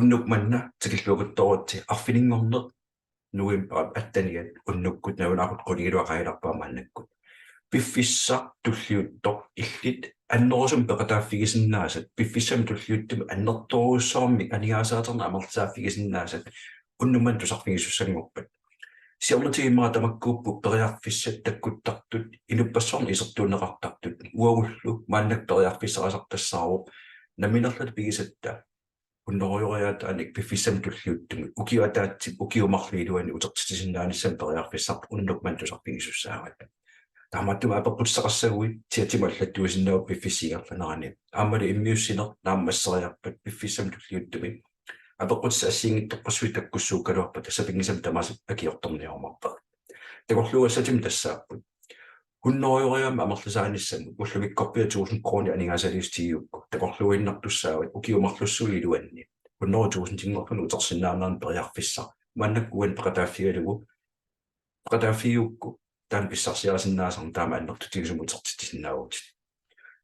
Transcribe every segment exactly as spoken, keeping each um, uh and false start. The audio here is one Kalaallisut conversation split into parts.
Unnuk manna tikilluakuttooritsi arfininngorneq novembarip atteniat unnukkut nalunaaqutaq qulingiluat qaangiuppaa maannakkut. Piffissaq tulliuttoq illit annerusumik peqataaffigisinnaasat, piffissami tulliuttumi annertoorujussuarmik aningaasaatinnik amerlisaaffigisinnaasat unnuk manna tusarfigisussanngorpat. Siornatigut immaqa tamakkuupput periarfissat takkuttartut, inuppassuarnut isertuunneqartartut, uagullu maannakkut periarfissarisartussaavoq nammineerluta pigisatta hunnorujoriaataanik piffissami tulliuttumi ukiup ataatsip ukiut marluk iluanni utertitsisinnaanissamut periarfissaq unnuk manna tusarfigisussaavat. Taamaattumik apeqqutissaqassaguit chatimut allattuisinnaavutit piffissap ingerlanerani. Aammalu immiussineq naammasseriarpat piffissami tulliuttumi apeqqutissat assigiinngitsorpassuit takkussuukkaluarpata sapinngisamik tamaasa akiortorniarumaarpagut. Takorluugassatimmi tassaapput: hunnorujoriaammik amerlisaanissamut ullumikkorpiaq tusind kroner aningaasaliissutigiuk, takorluuinnartussaavat ukiut marlussuit iluanni hundrede tusindinngorluni utersinnaanerani periarfissaq. Maannakkut uani peqataaffigalugu, peqataaffigigukku taanna pissarsiarisinnaasarmat taama annertutigisumik utertitsisinnaavutit.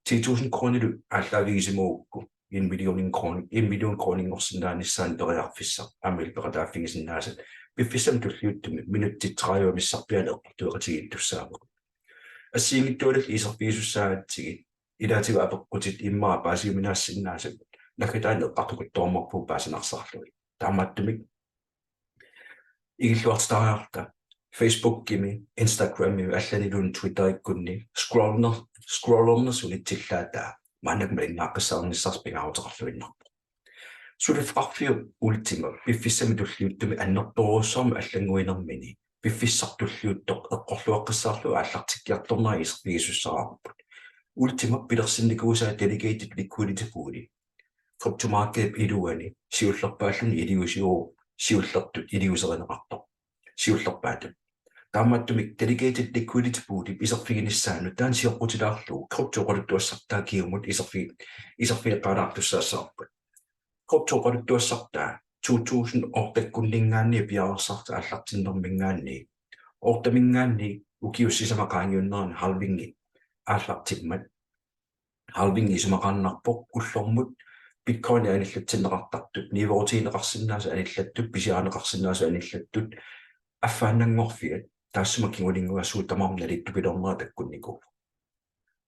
Ti tusind kronillu aallaavigisimagukku en million kron-, en million kroninngorsinnaanissaanut periarfissaq aamma illit peqataaffigisinnaasat piffissami tulliuttumi minutsit tredive missarpiaanni eqqartueqatigiittussaavagut. Assigiinngitsualuit iserfigisussaagatsigit ilaatigut apeqqutit immaqa paasiuminaassinnaasat naggataani eqqartukuttoormarpugut paasinarsarlugit. Taamaattumik igilluartitariarta Facebookimi, Instagramimi allaniluunniit Twitterikkunni scrollner-, scrollerneq sunitsillaataa maannakkut malinnaaqqissaarnissarsi pingaaruteqarluinnarpoq. Suliffeqarfiup Ultima piffissami tulliuttumi annertoorujussuarmik allannguinermini piffissaq tulliuttoq eqqorluaqqissaarlugu aallartikkiartornera iserfigisussaavarput. Ultima pilersinnikuusaa delegated liquidity pooli kryptomarkedip iluani siullerpaalluni iliuusiu-, siullertut iliuuserineqartoq. Siullerpaatut. Taamaattumik delegated liquidity poolip iserfiginissaanut taanna sioqqutilaarlugu krypto oqaluttuassartaa kingumut iserfi-, iserfigeqqaalaartussaassavarput. Krypto oqaluttuassartaa to tusind ottekkunninngaanniit piareersarluta aallartinnerminngaanniit otteminngaanniit ukiut sisamat qaangiunnerini halvingi aallartimmat. Halvingi isumaqaannarpoq ullormut Bitcoini anillatsinneqartartut, niuerutigineqarsinnaasut anillattut, pisiarineqarsinnaasut anillattut, affaannanngorfiat taassuma kinguninngua suut tamarmik nalittupiloornerat takkunnikuuvoq.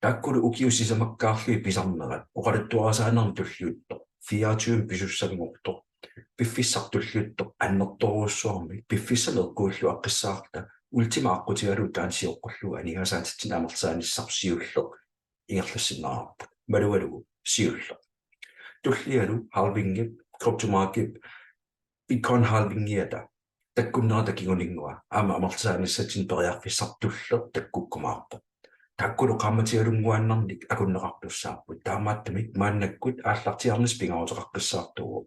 Taakkulu ukiut sisamakkaarlugit pisarnerat oqaluttuarisaanermi tulliuttoq fireogtyve pisussanngortoq, piffissaq tulliuttoq annertoorujussuarmik piffissamik eqquilluaqqissaarta Ultima aqqutigalugu taanna sioqqullugu aningaasaatitsineq amerlisaanissarput siulleq ingerlassinnaavarput. Malugalugu siulleq. Tullialu halvingip, kryptomarkedip, Bitcoin halvingiata takkunnerata kinguninngua aamma amerlisaanissatsinnut periarfissaq tulleq takkukkumaarpoq. Taakkulu qaammatialunnguaannarnik akunneqartussaapput. Taamaattumik maannakkut aallartiarnissaq pingaaruteqaqqissaartuuvoq.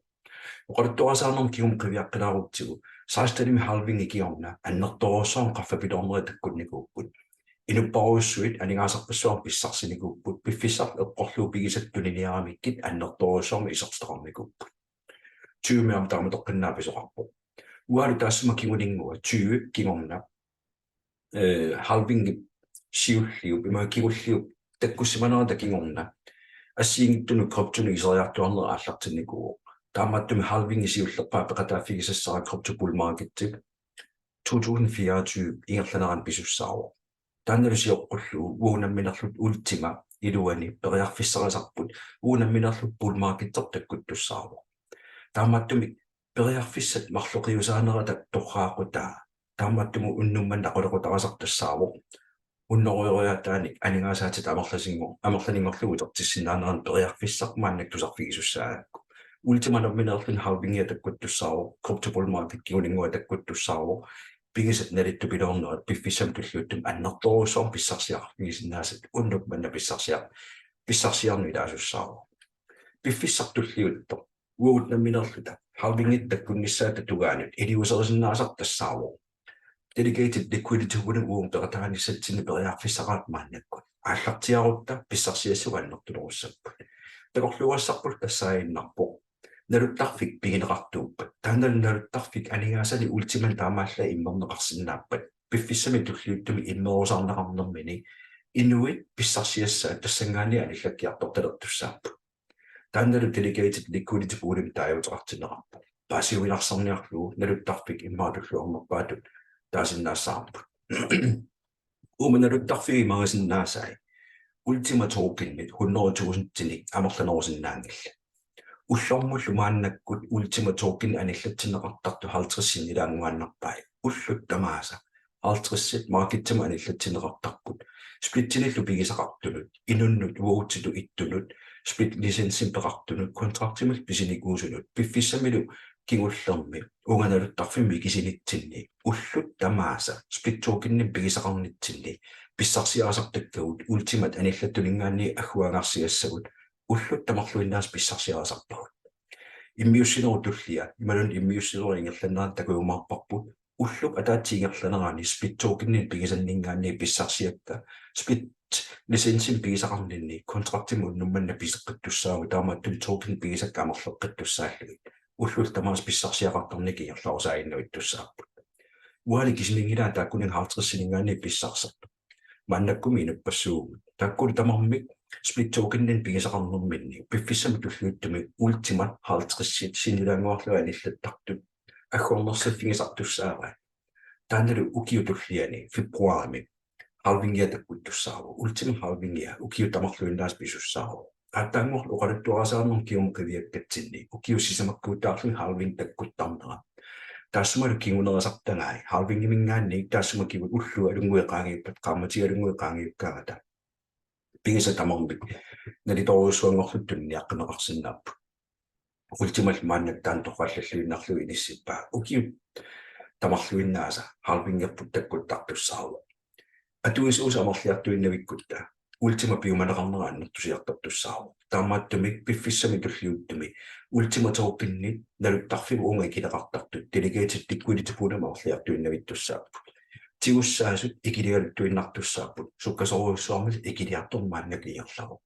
Oqaluttuarisaanermut kingumut qiviaqqilaarutsigu, sekstenimi halvingi kingorna annertoorujussuarmik qaffapiloornerit takkunnikuupput. Inupparujussuit aningaasarpassuarnik pissarsinikuupput, piffissaq eqqorlugu pigisatit tuniniaramikkit annertoorujussuarmik isertitaqarnikuupput. Tyvemi aamma taamatoqqinnaaq pisoqarpoq. Uangalu taassuma kinguninngua, tyve kingorna, øh, halvingip siulliup, imaluunniit kingulliup takkussimanerata kingorna assigiinngitsunut kryptonut iseriartuaarneq aallartinnikuuvoq. Taamaattumik halvingi siullerpaaq peqataaffigisassara krypto bull marketip to tusind fireogtyve ingerlanerani pisussaavoq. Taannalu sioqqullugu uagut nammineerluta Ultima iluani periarfissarisarput, uagut nammineerluta bull marketserput takkuttussaavoq. Taamaattumik periarfissat marloqiusaanerata torraaqutaa. Taamaattumik unnuk manna aqulequtarisartussaavoq hunnorujoriaataanik aningaasaatit amerlasinngor-, amerlaninngorlugit utertissinnaanerannut periarfissaq maannakkut tusarfigisussaavarput. Ultima nammineerluni halvingia takkuttussaavoq, krypto bull market kinguninngua takkuttussaavoq, pigisatit nalittupiloornerat piffissami tulliuttumi annertoorujussuarmik pissarsiaqarfigisinnaasat unnuk manna pissarsiar-, pissarsiarneq ilaasussaavoq. Piffissaq tulliuttoq uagut nammineerluta halvingiata takkunnissaata tungaanut iliuuserisinnaasarput tassaavoq delegated liquidity poolimi uagut peqataanissatsinnut periarfissaqarpugut maannakkut. Aallartiarutta pissarsiassavut annertunerussapput. Takorluugassarpullu tassaaginnarpoq naluttarfik pigineqartuuppat. Taannalu naluttarfik aningaasanik Ultimanik taamaallaat immerneqarsinnaappat. Piffissami tulliuttumi immerusaarneqarnermini inuit pissarsiassaat tassanngaanniit anillakkiartortalertussaapput. Taannalu delegated liquidity poolimik taaguuteqartinneqarpoq. Paasiuminarsarniarlugu naluttarfik immaqa tulluarnerpaatut taasinnaassavarput. Uuma naluttarfiup imarisinnaasai Ultima tokenit hundrede tusindinik amerlanerusinnaanngillat. Ullormullu maannakkut Ultima token anillatsinneqartartut halvtreds sinnilaannguaannarpai. Ullut tamaasa halvtredsit markedsimut anillatsinneqartarput. Splitsinillu pigisaqartunut, inunnut uagutsitut ittunut, split licensimik peqartunut, kontraktimillu pisinikuusunut, piffissamilu kingullermi uunga naluttarfimmut ikisinitsinni, ullut tamaasa split tokenimik pigisaqarnitsinni, pissarsiarisartakkagut Ultimat anillattuninngaanniit agguaannarsiassagut, ullut tamarluinnaasa pissarsiarisarpagut. Immiussinerup tullia, imaluunniit immiussinerup ingerlanerani takujumaarparput, ullup ataatsip ingerlanerani split tokeninik pigisanninngaanniit pissarsiakka, split licensimik pigisaqarninni kontraktimut unnuk manna piseqqittussaavugut, taamaattumik tokenit pigisakka amerleqqittussaallugit. Ullut tamaasa pissarsiaqartarnikkut ingerlarusaaginnavittussaapput. Uani kisiminngilaat taakkuninnga halvtredsininngaanniit pissarsisartut. Maannakkumi inuppassuugut. Taakkulu tamarmik split tokeninik pigisaqarnerminni piffissami tulliuttumi Ultimat halvtredsit sinnilaannguarlugit anillattartut agguarnersiffigisartussaavaat. Taannalu ukiup tulliani februarimi halvingia takkuttussaavoq. Ultima halvingia ukiut tamarluinnaasa pisussaavoq. Aatsaannguaq oqaluttuarisaanermut kingumut qiviakkatsinni ukiut sisamakkuutaarlugit halving takkuttarnera. Taassumalu kingunerisartagai halvingiminngaanniit taassuma kingullermik ullut alunnguit qaangiuppata, qaammatit alunnguit qaangiukkaangata, pigisat tamarmik nalitoorujussuanngorlutik tuniniaqqinneqarsinnaapput. Ultimallu maannakkut taanna torrallalluinnarlugu inissippaa. Ukiut tamarluinnaasa halvingerput takkuttartussaavoq. Atuisuusut amerliartuinnavikkutta Ultima piumaneqarnera annertusiartortussaavoq. Taamaattumik piffissami tulliuttumi Ultima tokenit naluttarfimmut uunga ikineqartartut delegated liquidity poolimut amerliartuinnavittussaapput. Tigussaasut ikiligaluttuinnartussaapput. Sukkasoorujussuarmik ikiliartorneq maannakkut ingerlavoq.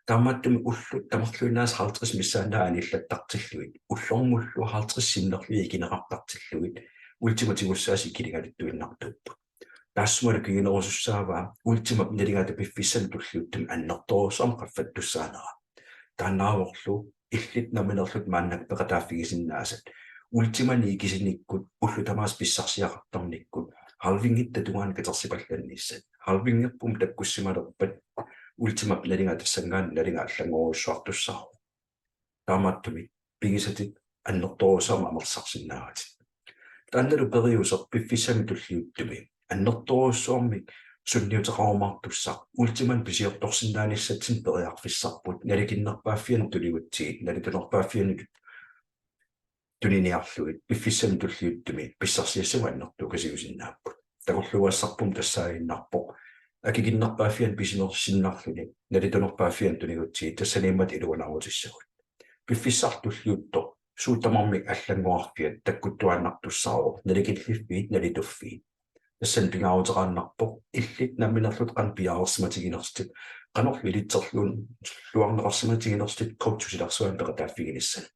Taamaattumik ullut tamarluinnaasa halvtreds missaannaat anillattartillugit, ullormullu halvtreds sinnerlugit ikineqartartillugit, Ultimat tigussaasut ikiligaluttuinnartuupput. Taassumalu kingunerusussaavaa Ultimap nalingata piffissami tulliuttumi annertoorujussuarmik qaffattussaanera. Taannaavorlu illit nammineerlutit maannakkut peqataaffigisinnaasat Ultimanik ikisinikkut ullut tamaasa pissarsiaqartarnikkut halvingitta tungaanut katersipallannissat. Halvingerput takkussimalerpat Ultimap nalinga tassanngaannaq nalinga allanngorujussuartussaavoq. Taamaattumik pigisatit annertoorujussuarmik amerlisarsinnaavatit. Taannalu periuseq piffissami tulliuttumi annertoorujussuarmik sunniuteqarumaartussaq Ultimanik pisiortorsinnaanissatsinnut periarfissarput nalikinnerpaaffianut tunigutsigit, nalitunerpaaffianut tuniniarlugit piffissami tulliuttumi pissarsiassagut annertukasiusinnaapput. Takorluugassarput tassaaginnarpoq akikinnerpaaffianut pisiorsinnarluni nalitunerpaaffianut tunigutsigit tassaniimmat iluanaarutissagut. Piffissaq tulliuttoq suut tamarmik allanngorarfiat takkuttuaannartussaavoq, nalikilliffiit nalituffiit. Tassani pingaaruteqaannarpoq illit nammineerlutit qanoq piareersimatiginersutit, qanorlu ilitserluun-, -luarneqarsimatiginersutit kryptop silarsuani peqataaffiginissanut.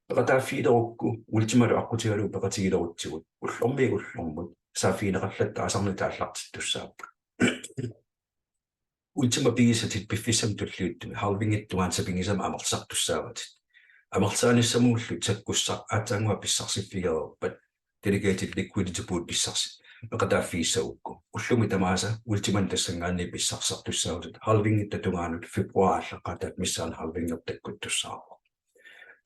Peqataaffigilerukku Ultimalu aqqutigalugu peqatigilerutsigu ullormiit ullormut saaffigineqallattaasanni taallartittussaapput. Ultima pigisatit piffissami tulliuttumi halvingip tungaanut sapinngisamik amerlisartussaavatit. Amerlisaanissamullu takkussaq aatsaannguaq pissarsiffigereerpat delegated liquidity pool pissarsi-, peqataaffigissagukku. Ullumi tamaasa Ultimanik tassanngaanniit pissarsisartussaavutit halvingitta tungaanut februarip aallaqqaataata missaani halvingerput takkuttussaavoq.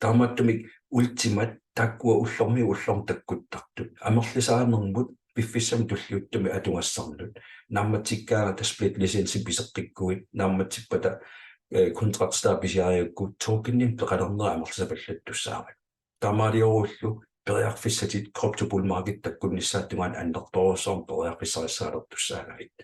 Taamaattumik Ultimat taakkua ullormiit ullormut takkuttartut amerlisaanermut piffissami tulliuttumi atugassarnut naammatsikkaangata split licensi piseqqikkuit naammatsippata, eh, kontraktitaa pisiarigukku tokeninik peqalernera amerlisapallattussaavat. Taamaaliorullu periarfissatit krypto bull market takkunnissaata tungaanut annertoorujussuarmik periarfissarissaalertussaagavit.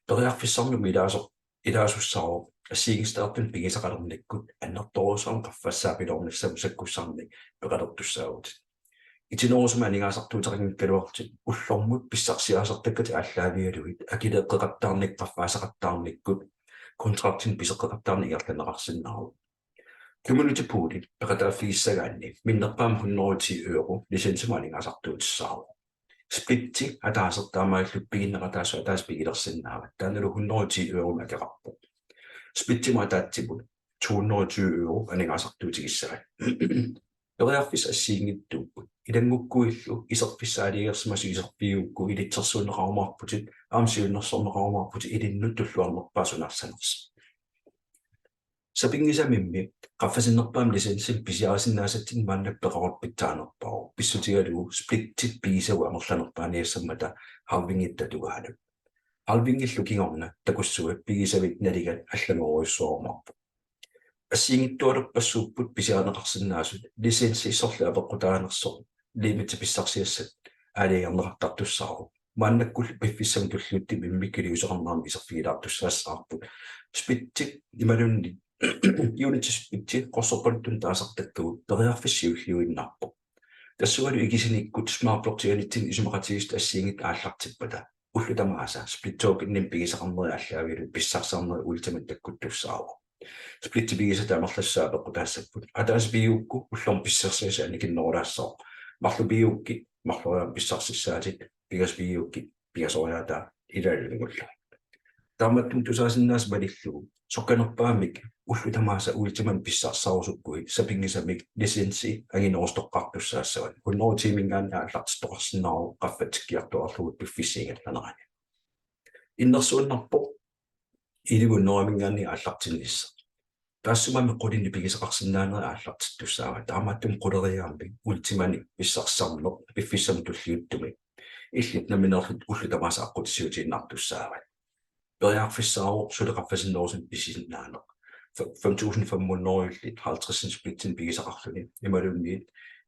Periarfissarnut ilaasoq ilaasussaavoq assigiinngisitaartunik pigisaqalernikkut annertoorujussuarmik qaffassaapiloornissamut sakkussanik peqalertussaavutit. Itinerusumik aningaasartuuteqanngikkaluarlutit ullormut pissarsiarisartakkatit aallaavigalugit akileeqqeqattaarnikkut qaffaasaqattaarnikkut kontraktinik piseqqeqattaarneq ingerlanneqarsinnaavoq. Community pooli peqataaffigissagaanni minnerpaamik hundrede og ti euro licensimut aningaasartuutissaavoq. Splitti ataaseq taamaalillutit piginneqataassut ataaseq pigilersinnaavat. Taannalu hundrede og ti euromik akeqarpoq. Splittimut ataatsimut to hundrede og tyve euro aningaasartuutigissavat. Periarfissat assigiinngitsuupput. Ilanngukkuillu iserfissat aalajangersimasut iserfigigukku ilitsersuunneqarumaarputit aamma siunnersorneqarumaarputit ilinnut tulluarnerpaaq sunaassanersoq. Sapinngisamimmi qaffasinnerpaamik licensimik pisiarisinnaasatsinnut maannakkut peqarutta pitsaanerpaavoq, pissutigalugu splittit pigisagut amerlanerpaaniassammata halvingitta tungaanut. Halvingillu kingorna takussuit pigisavit nalingat allanngorujussuarumaarput. Assigiinngitsualerpassuupput pisiarineqarsinnaasut, licensi sorleq apeqqutaanersoq, limitit pissarsiassat aalajangerneqartartussaavoq. Maannakkullu piffissami tulliuttumi immikkut iliuuseqarnermi iserfigilaartussaassavarput. Splittit imaluunniit Unity splittit qorsorpaluttunik taasartakkagut periarfissat siulliuinnarpoq. Tassungalu ikisinikkut Smart Blockchainitsinni isumaqatigiissut assigiinngitsut aallartippata, ullut tamaasa split tokeninik pigisaqarnerit aallaavigalugit pissarsisarnerit Ultimanik takkuttussaavoq. Splittit pigisatit amerlassusaat apeqqutaassapput. Ataaseq pigigukku ullormut pissarsiassat annikinnerulaassaaq. Marluk pigigukkit marloriaammik pissarsissaatit, pingasut pigigukkit pingasoriaataa, ilaalu ilanngullugit. Taamaattumik tusaasinnaasat malillugu sukkanerpaamik ullut tamaasa Ultimanik pissarsisarusukkuit sapinngisamik licensi anginerusoqartussaassavat. Hundrede og ti-minngaanniit aallartittoqarsinnaavoq qaffatsikkiartuaarlugu piffissap ingerlanerani. Innersuunnarpoq elleve hundrede-minngaanniit aallartinnissaq. Taassuma qulinik pigisaqarsinnaanerit aallartittussaavat. Taamaattumik quleriaammik Ultimanik pissarsisarneq piffissami tulliuttumi illit nammineerlutit ullut tamaasa aqqutissiuutiinnartussaavat. Periarfissaavoq suli qaffasinnerusunik pisisinnaaneq. F-, fem tusind fem hundrede-illit halvtreds splitsinik pigisaqarluni imaluunniit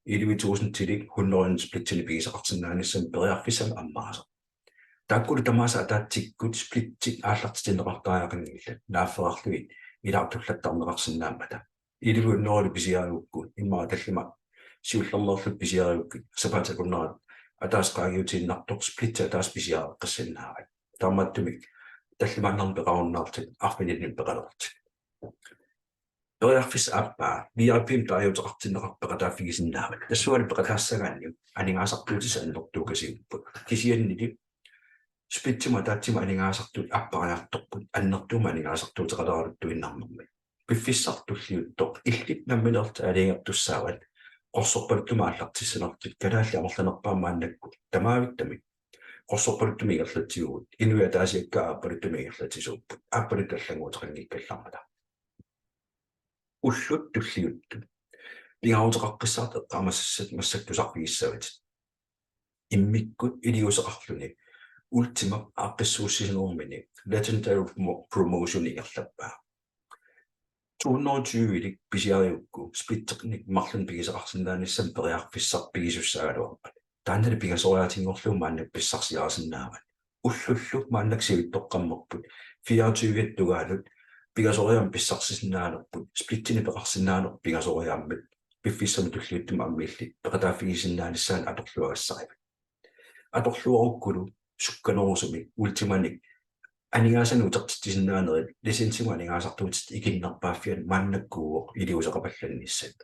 elleve tusindilik hundrede splitsinik pigisaqarsinnaanissamut periarfissamik ammaasoq. Taakkulu tamaasa ataatsikkut splittit aallartitinneqartariaqanngillat, naafferarlugit ilaartullattarneqarsinnaammata. Elleve hundrede pisiarigukku, immaqa tallimat siullermeerlutit pisiarigukkit, sapaatip akunneranut ataaseq qaangiutiinnartoq splitti ataaseq pisiareqqissinnaavaa. Taamaattumik tallimaannarnik peqarunnaarlutit arfinilinnik peqalerlutit. Periarfissap aappaa V I P-mik taaguuteqartinneqartoq peqataaffigisinnaavat. Tassungalu peqataassagaanni aningaasartuutissat annertuukasiupput. Kisiannili splitsimut ataatsimut aningaasartuut appariartorput annertuumik aningaasartuuteqaleraluttuinnarnermi. Piffissaq tulliuttoq illit nammineerlutit aalajangertussaavat qorsorpaluttumik aallartissanerlutit. Kalaallit amerlanerpaat maannakkut tamaavittami qorsorpaluttumi ingerlatsisuugut, inuit ataasiakkaat aappaluttumi ingerlatsisuupput, aappaluttut allannguuteqanngikkallarmata. Ullut tulliuttut pingaaruteqaqqissaartut eqqaamasassat massakkut tusarfigissavatit. Immikkut iliuuseqarluni Ultimap aaqqissuussinermini Legendary Promo-, Promotion ingerlappaa. To hundrede og tyve-lik pisiarigukku splittinik marlunnik pigisaqarsinnaanissamut periarfissaq pigisussaagaluarpat. Taannali pingasoriaatinngorlugu maannakkut pissarsiarisinnaavat. Ullullu maannakkut sivitsoqqammerput fireogtyve tungaanut pingasoriaammik pissarsisinnaanerput, splitsinik peqarsinnaanerput pingasoriaammik, piffissami tulliuttumi aamma illit peqataaffigisinnaanissaanut atorluagassarivat. Atorluarukkulu sukkanerusumik Ultimanik aningaasanik utertitsisinnaanerit licensimut aningaasartuutitit ikinnerpaaffianni maannakkuuvoq iliuuseqapallannissat.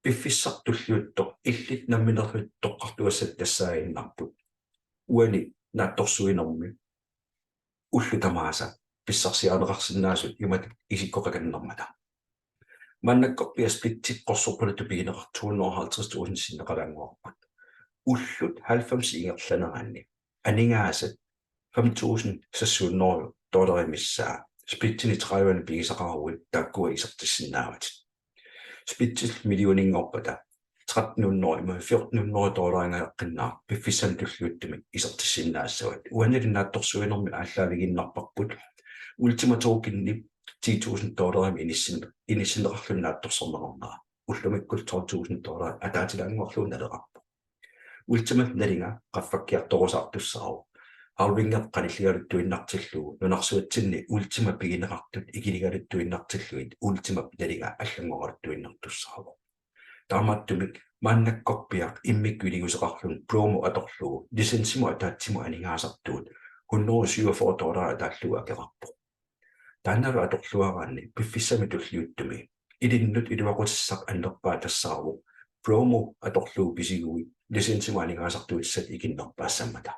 Piffissaq tulliuttoq illit nammineerlutit toqqartugassat tassaaginnarput. Uani naatsorsuinermi ullut tamaasa pissarsiarineqarsinnaasut imatut isikkoqakannermata. Maannakkorpiaq splittit qorsorpaluttut pigineqartut to hundrede og halvtreds tusind sinneqalaannguarput. Ullut halvfems ingerlaneranni aningaasat fem tusind seks hundrede dollarit missaat splitsinik tredive pigisaqaruit taakkua isertissinnaavatit. Splittit millioninngorpata tretten hundrede imma fjorten hundrede dollaringajaqqinnaaq piffissami tulliuttumi isertissinnaassavat. Uanili naatsorsuinermi aallaavigiinnarparput Ultima Tokenip ti tusind dollarimik inissin-, inissinneqarluni naatsorsorneqarnera. Ullumikkut tolv tusind dollarit ataatilaannguarlugu naleqarpoq. Ultimap nalinga qaffakkiartorusaartussaavoq. Halvingi qanilligaluttuinnartillugu nunarsuatsinni Ultima pigineqartut ikiligaluttuinnartillugit Ultimap nalinga allanngoraluttuinnartussaavoq. Taamaattumik maannakkorpiaq immikkut iliuuseqarluni promo atorlugu licensimut ataatsimut aningaasartuut hundrede syvogfyrre dollarit ataallugu akeqarpoq. Taannalu atorluaraanni piffissami tulliuttumi ilinnut iluaqutissaq annerpaaq tassaavoq promo atorlugu pisiguit licensimut aningaasartuutissat ikinnerpaassammata.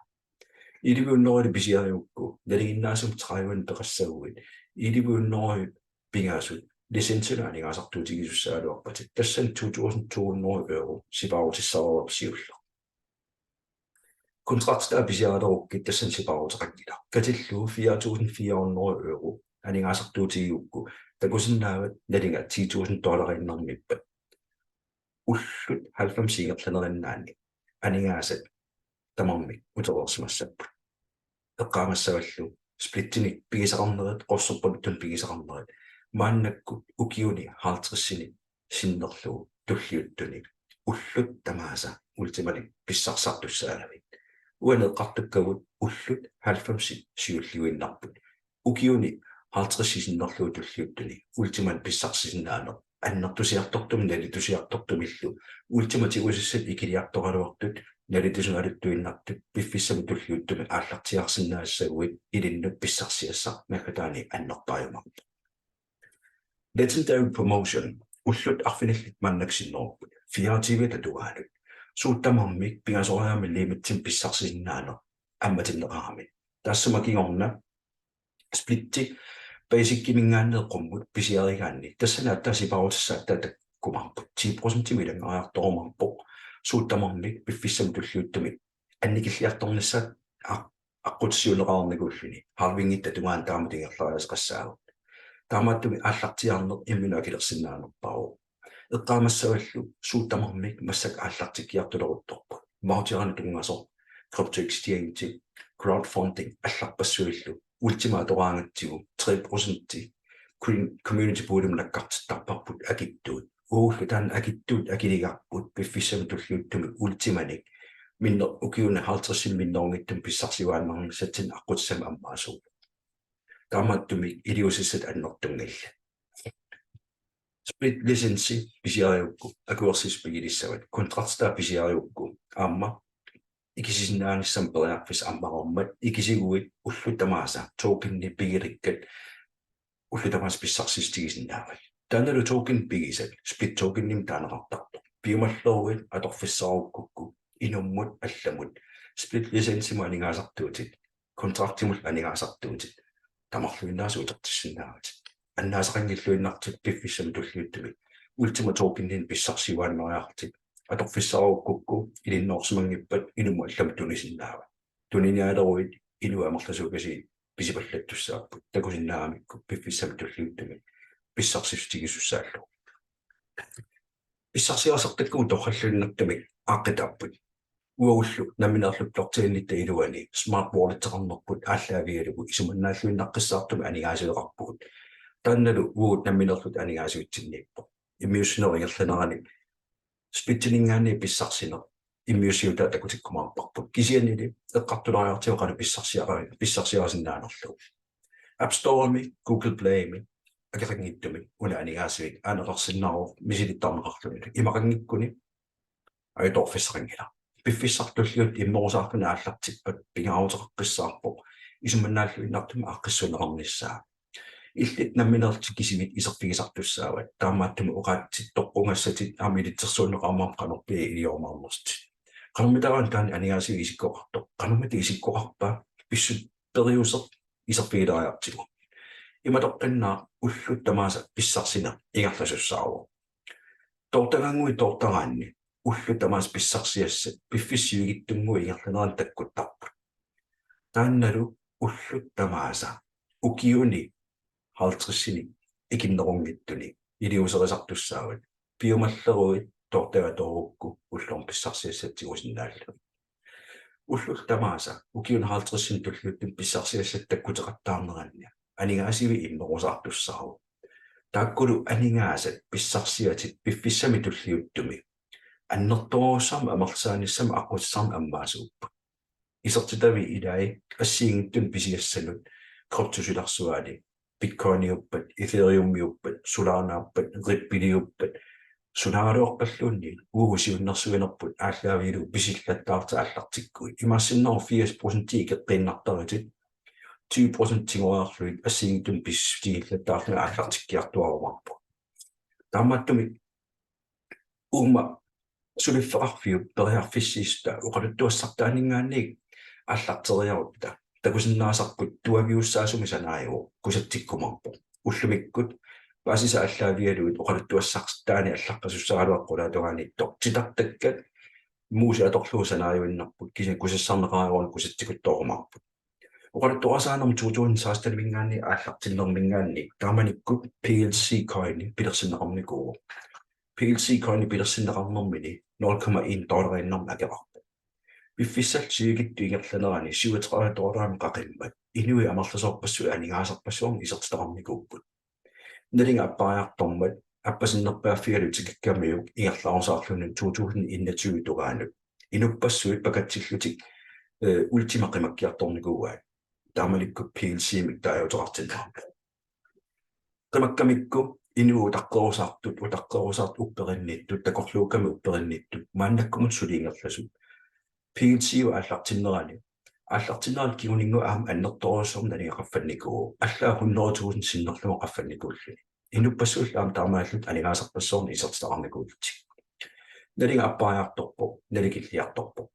Elleve hundrede pisiarigukku nalinginnaasumik tredive peqassaguit elleve hundrede pingasut licensinik aningaasartuutigisussaagaluarpatit. Tassani two thousand two hundred euro sipaarutissareerput siulleq. Kontraktitaa pisiarilerukkit tassani sipaaruteqanngilaq. Katillugu fire tusind fire hundrede euro aningaasartuutigigukku takusinnaavat nalinga ti tusind dollariinnarmiippat. Ullut halvfems ingerlanerinnaanni aningaasat tamarmik utereersimassapput. Eqqaamassavallu splitsinik pigisaqarnerit, qorsorpaluttunik pigisaqarnerit, maannakkut ukiuni halvtredsinik sinnerlugu tulliuttuni ullut tamaasa Ultimanik pissarsisartussaagavit. Uani eqqartukkagut ullut halvfemsit siulliuinnarput. Ukiuni halvtredsit sinnerlugu tulliuttuni Ultimanik pissarsisinnaaneq annertusiartortumik nalitusiartortumillu Ultimat tigusassat ikiliartoraluartut nalitusunaluttuinnartut piffissami tulliuttumi aallartiaarsinnaassaguit ilinnut pissarsiassaq naggataani annerpaajumaarpoq. Legendary Promotion ullut arfinillit maannakkut sinnerupput fireogtyve tungaanut. Suut tamarmik pingasoriaammik limitsimik pissarsisinnaaneq ammatinneqarami. Taassuma kingorna splitti basiciminngaanniit qummut pisiarigaanni tassani aatsaat sipaarutissaat taakkumaarput, ti procentimik ilanngariartorumaarpoq. Suut tamarmik piffissami tulliuttumi annikilliartornissaat aq-, aqqutissiuunneqarnikuulluni halvingitta tungaanut taamatut ingerlariaaseqassaagut. Taamaattumik aallartiaarneq imminut akilersinnaanerpaavoq. Eqqaamassavallu suut tamarmik massakkut aallartikkiartuleruttorput. Voucherinik tunngasoq, crypto exchange, crowdfunding allarpassuillu Ultima atoraangatsigu tre procenti green community poolimut nakkartittarparput akitsuut. Uagullu taanna akitsuut akiligaarput piffissami tulliuttumi Ultimanik minner-, ukiuni halvtredsinik minnerunngitsumik pissarsiuaannarnissatsinnut aqqutissamik ammaasuuvoq. Taamaattumik iliuusissat annertunngillat. Split licensi pisiarigukku akuersissut pigilissavat. Kontraktitaa pisiarigukku aamma ikisisinnaanissamut periarfissaq ammarmat ikisiguit ullut tamaasa tokeni pigilikkat ullut tamaasa pissarsissutigisinnaavat. Taannalu token pigisat split tokenimik taaneqartartoq. Piumalleruit atorfissaarukkukku inummut allamut split licensimut aningaasartuutit, kontraktimut aningaasartuutit tamarluinnaasa utertissinnaavatit. Annaasaqanngilluinnartut piffissami tulliuttumi Ultima tokeninik pissarsiuaannariarlutit atorfissaarukkukku ilinnoorsimanngippat inummut allamut tunisinnaavat. Tuniniaaleruit inuit amerlasuukasiit pisipallattussaapput, takusinnaagamikku piffissami tulliuttumi pissarsissutigisussaallugit. Pissarsiarisartakkagut torralluinnartumik aaqqitaapput. Uagullu nammineerluta blockchainitta iluani smart walleteqarnerput aallaavigalugu isumannaalluinnaqqissaartumik aningaasiveqarpugut. Taannalu uagut nammineerluta aningaasivitsinniippoq. Immiussinerup ingerlanerani splittininngaanniit pissarsineq immiussiutaa takutikkumaarparput. Kisiannili eqqartulaariartigu qanoq pissarsiara-, pissarsiarisinnaanerlugu. App Storemi, Google Playmi akeqanngitsumik una aningaasivik aaneqarsinnaavoq misilittarneqarlunilu. Imaqanngikkuni ajutoorfissaqanngilaq. Piffissami tulliuttumi immerusaarluni aallartippat pingaaruteqaqqissaarpoq isumannaalluinnartumik aaqqissuunneqarnissaa. Illit nammineerlutit kisivit iserfigisartussaavat. Taamaattumik oqaatsit toqqugassatit aamma ilitsersuunneqarumaarput qanorpiaq iliuuseqarnersutit. Qanormitaava taanna aningaasivik isikkoqartoq? Qanormita isikkoqarpa? Pissutsit periuseq iserfigilaariartigu. Imatoqqinnaaq ullut tamaasa pissarsineq ingerlasussaavoq. Toortagannguit toortagaanni ullut tamaasa pissarsiassat piffissap sivikitsunnguup ingerlanerani takkuttarput. Taannalu ullut tamaasa ukiuni halvtredsinik ikinnerunngitsuni iliuuserisartussaavat. Piumalleruit toortagaq toorukku ullormut pissarsiassat tigusinnaallugit. Ullut tamaasa ukiuni halvtredsinik tulliuttuni pissarsiassat takkuteqattaarneranni aningaasivik immerusaartussaavoq. Taakkulu aningaasat pissarsiatit piffissami tulliuttumi annertoorujussuarmik amerlisaanissamut aqqutissarmik ammaasuupput. Isertitavit ilai assigiinngitsunut pisiassanut kryptop silarsuaani Bitcoiniuppat, Ethereumiuppat, Solanaappat, Rippleiuppat, sunaagaluarpalluunniit uagut siunnersuinerput aallaavigalugu pisillattaarlutit aallartikkuit. Imaassinnaavoq firs procent ikeqqiinnartaritit, tyve procent tigoriarlugit assigiinngitsunut pissutigillattaarlugit aallartikkiartuaarumaarpugut. Taamaattumik uuma suliffeqarfiup periarfissiissutip oqaluttuassartaaninngaanniit aallarteriarutta takusinnaasarput tuaviussaasumik sanaajuvoq kusatsikkumaarpoq. Ullumikkut paasisat aallaavigalugit oqaluttuassartaani allaqqasussaagaluarput qulaatungaaniittoq. Titartakkat muusi atorlugu sanaajuinnarput, kisianni kusassarneqarnerugaluarluni kusatsikuttorumaarput. Oqaluttuarisaanermi to tusind seksten-imiingaanniit aallartinnermiingaanniit taamanikkut P L C coini pilersinneqarnikuuvoq. P L C coini pilersinneqarnermini nul komma en dollariinnarmik akeqarpoq. Piffissap sivikitsup ingerlanerani syvogtredive dollarimut qaqimmat inuit amerlasoorpassuit aningaasarpassuarnik isertitaqarnikuupput. Nalinga appariartormat appasinnerpaaffigalugu tikikkamiuk ingerlaarusaarluni to tusind enogtyve tungaanut inuppassuit pakatsillutik, eh, Ultima qimakkiartornikuuaat. Taamanikkut P L C-mik taaguuteqartinneqarpoq. Qimakkamikku inuit utaqqerusaartut, utaqqerusaartut upperinnittut, takorluukkami upperinnittut, maannakkumut suli ingerlasut. P L C-p aallartinnerani, aallartinnerani kinguninnguit aamma annertoorujussuarmik nalinga qaffannikuuvoq. Allaat hundrede tusind sinnerlugu qaffannikuulluni. Inuppassuillu aamma taamaalillutik aningaasarpassuarnik isertitaqarnikuullutik. Nalinga appariartorpoq, nalikilliartorpoq.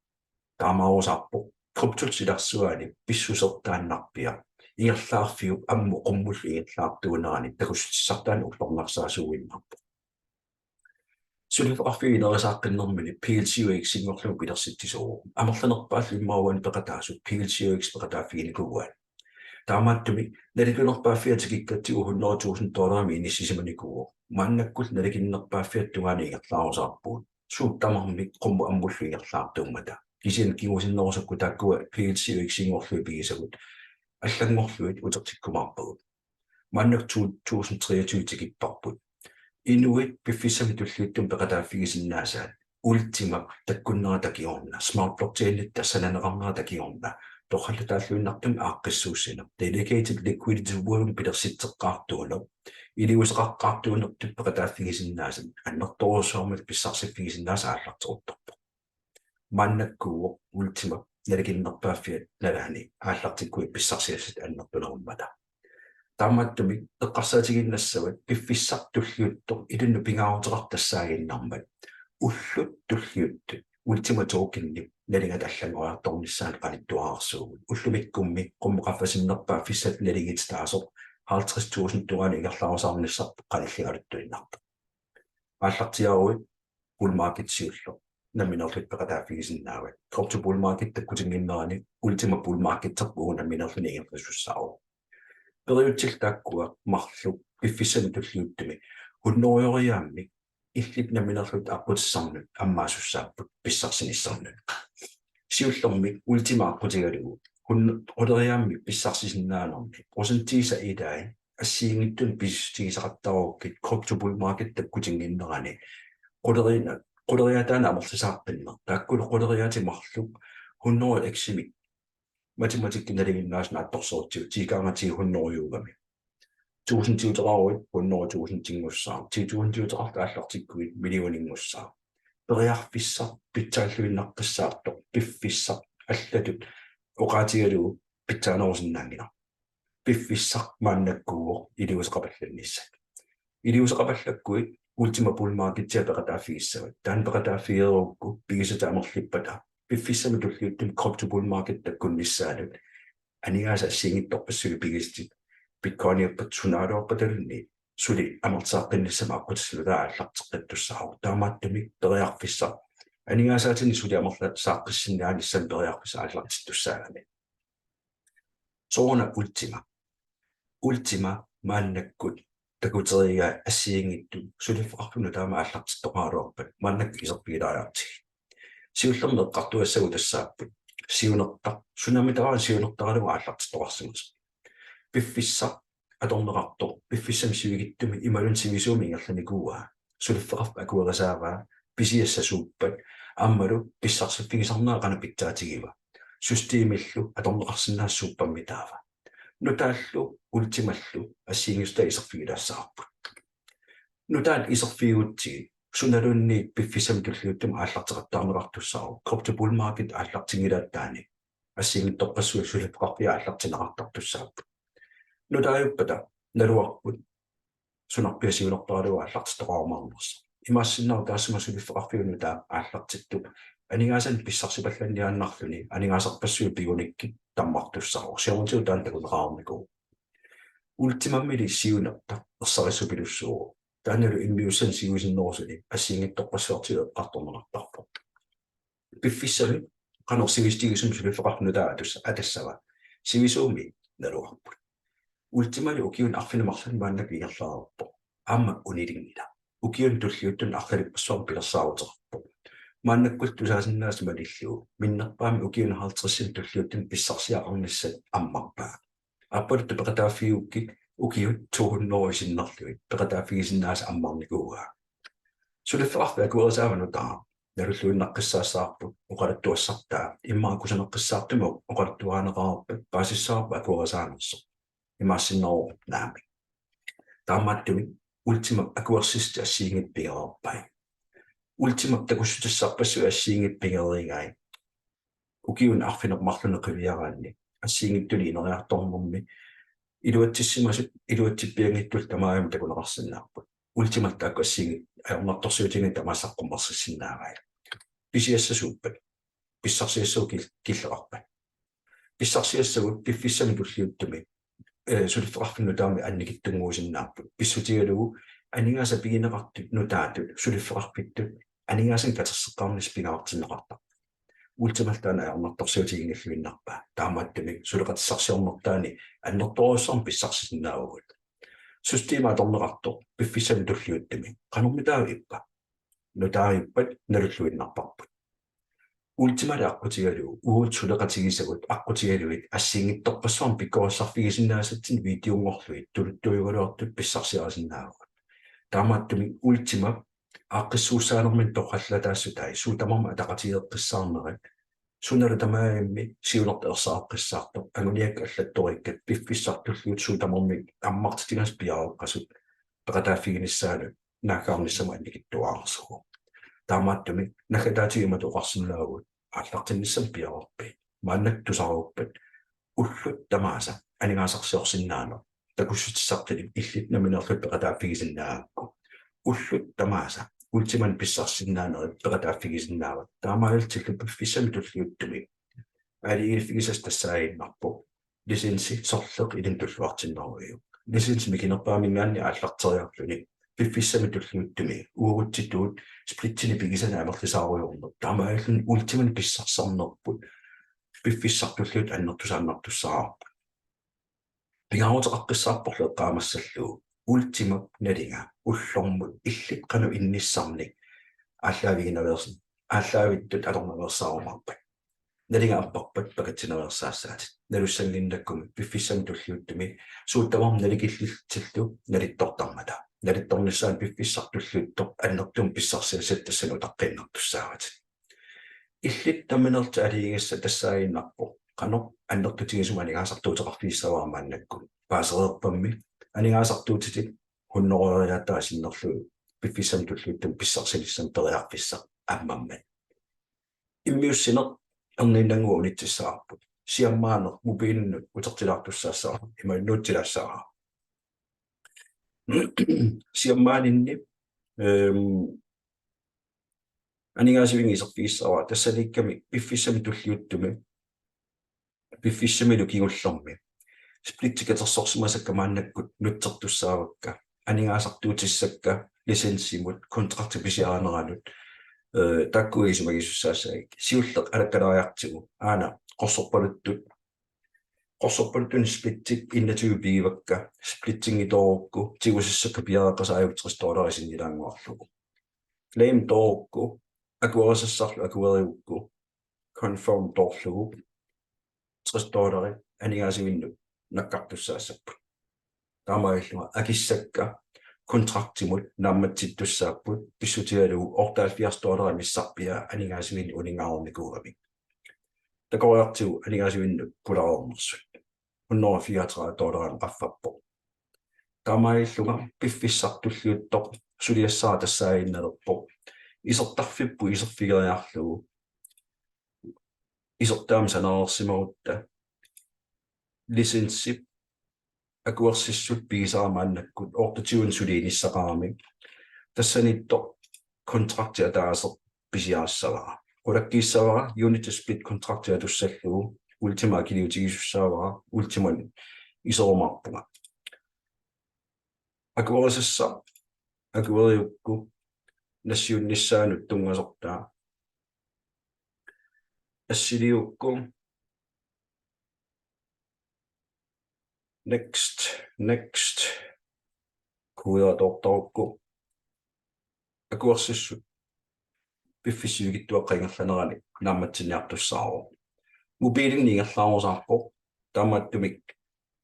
Taamaarusaarpoq kryptop silarsuani pissusertaannarpiaq ingerlaarfiup ammut qummullu ingerlaartuunerani takussutissartaanik ullormut ersarissuinnarpoq. Suliffeqarfiup inerisaaqqinnermini P L C U X-inngorlugu pilersitsisuuvoq. Amerlanerpaallu immaqa uani peqataasut P L C U X peqataaffiginikuuaat. Taamaattumik nalitunerpaaffia tikikkatsigu hundrede tusind dollarimik inissisimanikuuvoq. Maannakkullu nalikinnerpaaffiata tungaanut ingerlaarusaarpugut. Suut tamarmik qummut ammullu ingerlaartuummata. Kisianni kingusinnerusukkut taakkua P L C U X-inngorlugit pigisagut allanngorlugit utertikkumaarpagut. Maannakkut to tusind treogtyve tikipparput. Inuit piffissami tulliuttumi peqataaffigisinnaasaat Ultima takkunnerata kingorna, Smart Blockchainitta sananeqarnerata kingorna, torrallataalluinnartumik aaqqissuussineq, delegated liquidity pool pilersitseqqaartuuneq, iliuuseqaqqaartuunertut peqataaffigisinnaasat annertoorujussuarmik pissarsiffigisinnaasat aallarteruttorpoq. Maannakkuuvoq Ultima nalikinnerpaaffiata nalaani aallartikkuit pissarsiassat annertunerummata. Taamaattumik eqqarsaatigiinnassavat piffissaq tulliuttoq ilinnut pingaaruteqartoq tassaaginnarmat ullut tulliuttut Ultima Tokenip nalingata allanngoriartornissaanut qanittuararsuugut. Ullumikkummi qummut qaffasinnerpaaffissap nalingata taasoq halvtreds tusind tungaanut ingerlaarusaarnissarput qanilligaluttuinnarpoq. Aallartiaaruit bull market siulleq nammineerlutit peqataaffigisinnaavat. Crypto bull market takkutinnginnerani Ultima bull market-erput uagut nammineerluni ingerlasussaavoq. Periutsillu taakkua marluk piffissami tulliuttumi hundrede-riaammik illit nammineerlutit aqqutissannut ammaassaapput pissarsinissannut. Siullermik Ultima aqqutigalugu hundrede-riaammik pissarsisinnaanermi procentiisa ilai assigiinngitsunik pisissutigisaqattaarukkit crypto bull market takkutinnginnerani quleriina-, quleriaataanik amerlisaaqqinneq. Taakkulu quleriaatit marluk hundrede X-imik matematikki nalinginnaasunik attorserutsigu ti gange ti hundrede-ugami. Tusindiuteqaruit hundrede tusindinngussaaq. Ti tusindiuteqarlutit aallartikkuit millioninngussaaq. Periarfissaq pitsaalluinnaqqissaartoq piffissaq allatut oqaatigalugu pitsaanerusinnaanngilarput. Piffissaq maannakkuuvoq iliuuseqapallannissaq. Iliuuseqapallakkuit Ultima bull marketia peqataaffigissavat. Taanna peqataaffigereerukku pigisatit amerlippata piffissami tulliuttumi crypto bull market takkunnissaanut aningaasat assigiinngitsorpassuit pigisatit Bitcoiniuppata sunaagaluarpataluunniit suli amerlisaaqqinnissannut aqqutissaq nutaaq aallarteqqittussaavoq. Taamaattumik periarfissaq aningaasaatinik suli amerlisaaqqissinnaanissannut periarfissaq aallartittussaagami. Sooruna Ultima? Ultima maannakkut takuteriigai assigiinngitsut suliffeqarfinnut taama aallartittoqaraluarpat maannakkut iserfigilaariartigit. Siullermik eqqartugassagut tassaapput siunertaq, sunamitaava siunertaralugu aallartittoqarsimasoq. Piffissaq atorneqartoq piffissami sivikitsumi imaluunniit sivisuumi ingerlanikuuaa, suliffeqarfik akuerisaavaa, pisiassasuuppat, aammalu pissarsiffigisarnera qanoq pitsaatigiva, systemillu atorneqarsinnaassuuppammi taava. Nutaallu Ultimallu assigiinngissutaat iserfigilaassavarput. Nutaat iserfigigutsigit sunaluunniit piffissami tulliuttumi aallarteqattaarneqartussaavoq, crypto bull market aallartinngilattaani assigiinngitsorpassuit suliffeqarfiit aallartinneqartartussaapput. Nutaajuppata naluarput sunarpiaq siunertaralugu aallartittoqarumaarnersoq. Imaassinnaavoq taassuma suliffeqarfiup nutaap aallartittup aningaasanik pissarsipallanniaannarluni aningaasarpassuit pigunikkit tammartussaavoq. Siornatigut taanna takuneqarnikuuvoq. Ultimamili siunertaq ersarissupillugu. Taannalu immiussanik siusinnerusuni assigiinngitsorpassuartigut eqqartorneqartarpoq. Piffissami qanoq sivisuutigisumik suliffeqarfik nutaaq atus-, atassava. Sivisuumik naluarput. Ultimali ukiuni arfineq-marlunni maannakkut ingerlareerpoq. Aamma unilinngilaq. Ukiuni tulliuttuni arlalippassuarni pilersaaruteqarpoq. Maannakkut tusaasinnaasat malillugu. Minnerpaamik ukiuni halvtredsini tulliuttuni pissarsiaqarnissat ammarpaa. Aappaluttoq peqataaffigigukkit ukiut to hundrede sinnerlugit peqataaffigisinnaasat ammarnikuuaa. Suliffeqarfik akuerisaava nutaaq? Nalulluinnaqqissaassavarput oqaluttuassartaa, immaqa kusaneqqissaartumik oqaluttuarineqareerpat paasissavarput akuerisaanersoq. Imaassinnaavoq naamik. Taamaattumik Ultimap akuersissutit assigiinngitsut pigereerpai. Ultimap takussutissarpassuit assigiinngitsut pigereerai. Ukiuni arfineq-marlunni qiviaraanni assigiinngitsunik ineriartornermi iluatsissimasut iluatsippianngitsullu tamarmik takuneqarsinnaapput. Ultimallu taakku assigiinngitsut ajornartorsiutigineq tamaasa saqqummersissinnaavai. Pisiassasuuppat, pissarsiassagut kil-, killeqarpat. Pissarsiassagut piffissami tulliuttumi, eh, suliffeqarfinnut taama annikitsunnguusinnaapput. Pissutigalugu aningaasat pigineqartut nutaatut suliffeqarfittut aningaasanik katerseqqaarnissaq pingaartinneqartarpoq. Ultimallu taanna ajornartorsiutiginngilluinnarpaa. Taamaattumik suleqatissarsiornertaani annertoorujussuarmik pissarsisinnaavugut. Systemi atorneqartoq piffissami tulliuttumi qanormitaava ippa? Nutaajuppat nalulluinnarparput. Ultimali aqqutigalugu uagut suleqatigisagut aqqutigalugit assigiinngitsorpassuarnik pikkorissarfigisinnaasatsinnik videonngorlugit tuluttuujugaluartut pissarsiarisinnaavugut. Taamaattumik Ultimap aaqqissuussaanermini torrallataassutaat suut tamarmik ataqatigeeqqissaarnerat, sunalu tamarmik siunertaq ersareqqissaartoq, anguniakkat allattoriikkat piffissami tulliuttumi suut tamarmik ammartitigasut piareeqqasut peqataaffiginissaanut naaggaarnissamut annikitsuararsuuvoq. Taamaattumik naggataatigut imatut oqarsinnaavugut: Aallartinnissamut piareerpit? Maannakkut tusaruuppat ullut tamaasa aningaasarsiorsinnaaneq takussutissartanik illit nammineerlutit peqataaffigisinnaagakku. Ullut tamaasa Ultimanik pissarsisinnaanerit peqataaffigisinnaavat. Taamaalillutillu piffissami tulliuttumi aalajangiiffigisassat tassaaginnarpoq licensi sorleq ilinnut tulluartinneruvoq. Licensi mikinerpaaminngaanniit aallarteriarluni piffissami tulliuttumi uagutsitut splitsinik pigisanik amerlisaarujoorneq. Taamaalilluni Ultimanik pissarsisarnerput piffissami tulliuttumi annertusaannartussaavarput. Pingaaruteqaqqissaarporlu eqqaamassallugu Ultimap nalinga ullormut illit qanoq inissarnik aallaavigineqarsin-, aallaavittut atorneqassaarumaarpat. Nalinga apparpat pakatsinaveersaassaatit. Nalussannginnakkummi piffissami tulliuttumi suut tamarmik nalikillillutillu nalittortarmata. Nalittornissaanut piffissaq tulliuttoq annertuumik pissarsiassat tassani utaqqiinnartussaavatit. Illit nammineerlutit aalajangigassat tassaaginnarpoq qanoq annertutigisumik aningaasartuuteqarfigissavara maannakkut. Paasereerpammi aningaasartuutitit hunnorujussuaq sinnerlugit piffissami tulliuttumi pissarsinissamut periarfissaq ammammat. Immiussineq erniinnannguaq unitsissavarput. Siammaaneq mobilinut utertilaartussaassavara, ima nuutsilaassavara. Siammaaninni, ehm, aningaasivinnut iserfigissavara, tassaniikkami piffissami tulliuttumi, piffissamilu kingullermi splitsit katersorsimasakka maannakkut nutsertussaavakka, aningaasartuutissakka licensimut kontrakti pisiarineranut, eh, taakku isumagisussaassagikkit. Siulleq alakkalaariartigu, aana qorsorpaluttut, qorsorpaluttunik splitsit enogtyve pigivakka, splitsinngitsoorukku tigusassakka piareeqqasaat tres dollarit sinnilaannguarlugu. Claim toorukku, akuerisassarlu akuerigukku, confirm toorlugu, tres dollarit aningaasivinnut nakkartussaassapput. Taamaalillunga akissakka kontraktimut naammatsittussaapput, pissutigalugu otteoghalvfjerds dollarit missarpiaa aningaasivinnut uninngareernikuugamik. Takoriartigu aningaasivinnut pulareernersut, hundrede fireogtredive dollarit qaffappoq. Taamaalillunga piffissaq tulliuttoq suliassara tassaaginnalerpoq isertarfipput iserfigeriarlugu isertaamik sanareersimagutta licensip akuersissut pigisara maannakkut otteogtyve suli inissaqarami. Tassaniittoq kontrakti ataaseq pisiarissavara. Qulakkiissavara Unity split kontrakti atussallugu, Ultima akiliutigisussaavara, Ultimanik iserumaarpunga. Akuerisassaq, akueriukku, nassiunnissaanut tunngasortaa. Assiliukku. Next, next. Kuiatortarukku. Akuersissut piffissap sivikitsuaqqap ingerlanerani naammatsinniartussaavoq. Mobilinni ingerlaarusaarpoq, taamaattumik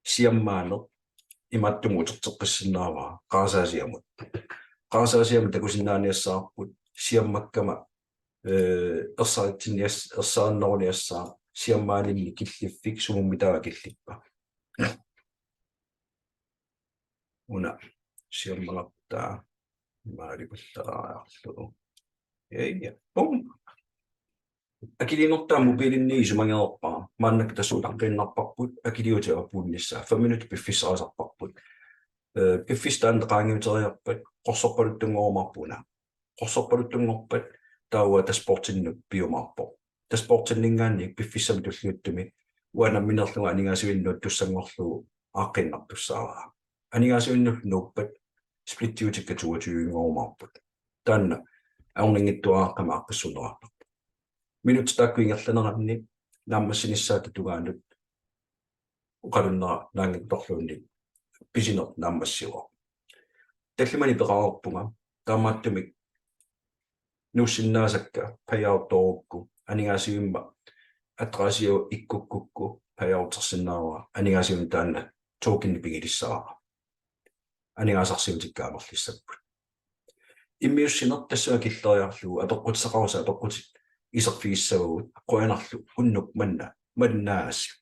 siammaaneq imaattumik uterteqqissinnaavara qarasaasiamut. Qarasaasiamut takusinnaaniassavarput siammakkama, eh, ersaritsinnias-, ersarinneruniassaaq siammaaninni killiffik, sumummi taava killippa. Una siammalertaa maalipallaraarlu. Ja, ja. Bum. Akiliinertaa mobilinni isumagereerpara. Maannakkut tassa utaqqiinnarparput, akiliutit apuunnissaa. Fem minut piffissarisarparput. Eh, piffissaq taanna qaangiuteriarpat, qorsorpaluttunngorumaarput una. Qorsorpaluttunngorpat taava dashboardinnut piumaarpoq. Dashboardinngaanniit piffissami tulliuttumi uanga nammineerlunga aningaasivinnut tussanngorlugu aaqqiinnartussaavara. Aningaasivinnut nuuppat splittiutikka toogtyvengorumaarput. Taanna ajornanngitsuaraaqqami aaqqissuunneqartarpoq. Minutsit taakku ingerlaneranni naammassinissaata tungaanut oqalunnera naanngitsorluunniit pisineq naammassivoq. Tallimanik peqareerpunga, taamaattumik nuussinnaasakka payouttorukku, aningaasivimma adressiu ikkukkukku payoutersinnaavara, aningaasivimma taanna tokeni pigilissavara. Aningaasarsiutikka amerlissapput. Immiussineq tassunga killeriarlugu apeqqutissaqarusa apeqqutit iserfigissavagut, qujanarlu unnuk manna, mannaasiit.